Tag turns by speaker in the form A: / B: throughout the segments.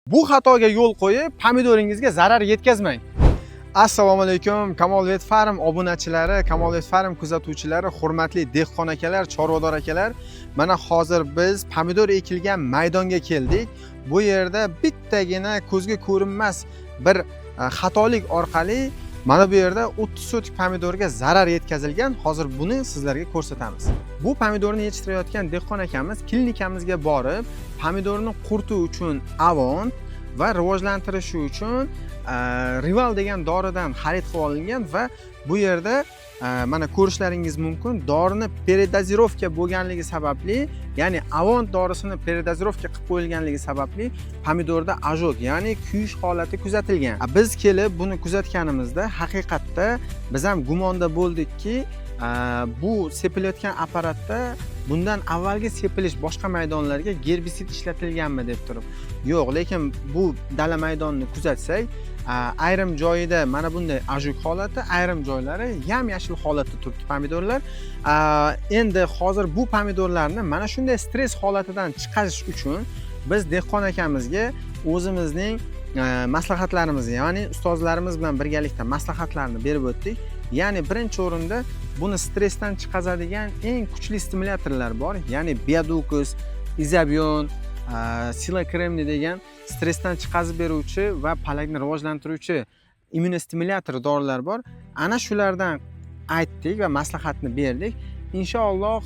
A: Bu xatoga yo'l qo'yib, pomidoringizga zarar yetkazmang. Assalomu alaykum, Kamol Vet Farm obunachilari, Kamol Vet Farm kuzatuvchilari, hurmatli dehqon akalar, chorvador akalar. Mana hozir biz pomidor ekilgan maydonga keldik. Bu yerda bittagina ko'zga ko'rinmas bir xatolik orqali mana bu yerda 30 sotik pomidorga zarar yetkazilgan. Hozir buni sizlarga ko'rsatamiz. Bu pomidorni yetishtirayotgan dehqon akamiz klinikamizga borib, pomidorni qurti uchun Avant va rivojlantirishi uchun Rival degan doridan xarid qilib olingan va bu yerda mana ko'rishlaringiz mumkin, dorini передозировка bo'lganligi sababli, ya'ni Avant dorisini передозировка qilib qo'yilganligi sababli pomidorda ожог, ya'ni kuyish holati kuzatilgan. Biz kelib buni kuzatganimizda haqiqatda biz ham gumonda bo'ldikki, bu sepilayotgan apparatda bundan avvalgi sepilish boshqa maydonlarga gerbitsid ishlatilganmi deb turib. Yo'q, lekin bu dala maydonni kuzatsak, ayrim joyida mana bunday ожог holati, ayrim joylari yam yashil holatda turibdi pomidorlar. Endi hozir bu pomidorlarni mana shunday stress holatidan chiqarish uchun biz dehqon akamizga o'zimizning maslahatlarimizni, ya'ni ustozlarimiz bilan birgalikda maslahatlarni berib o'tdik. Ya'ni birinchi o'rinda buni stressdan chiqazadigan eng kuchli stimulyatorlar bor, ya'ni Biodukus, Izabion, Sila Kremni degan stressdan chiqazib beruvchi va palakni rivojlantiruvchi immunostimulyator dorilar bor. Ana shulardan aytdik va maslahatni berdik. Inshaalloh,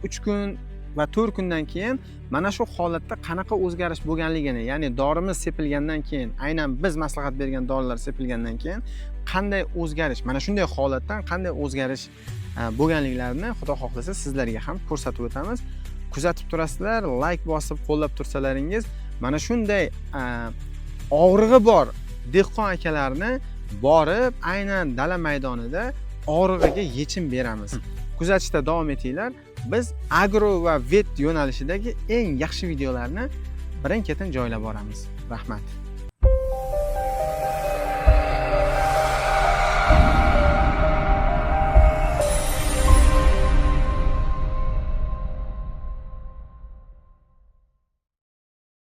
A: 3 kun va 4 kundan keyin mana shu holatda qanaqa o'zgarish bo'lganligini, ya'ni dorimiz sepilgandan keyin, aynan biz maslahat bergan dorilar sepilgandan keyin qanday o'zgarish, mana shunday holatdan qanday o'zgarish bo'lganliklarini Xudo xohlasa sizlarga ham ko'rsatib o'tamiz. Kuzatib turasizlar, layk bosib qo'llab tursalaringiz, mana shunday og'rig'i bor dehqon akalarni borib aynan dala maydonida og'rig'iga yechim beramiz. Kuzatishda davom etinglar. Biz agro va vet yo'nalishidagi eng yaxshi videolarni birin ketin joylab boramiz. Rahmat.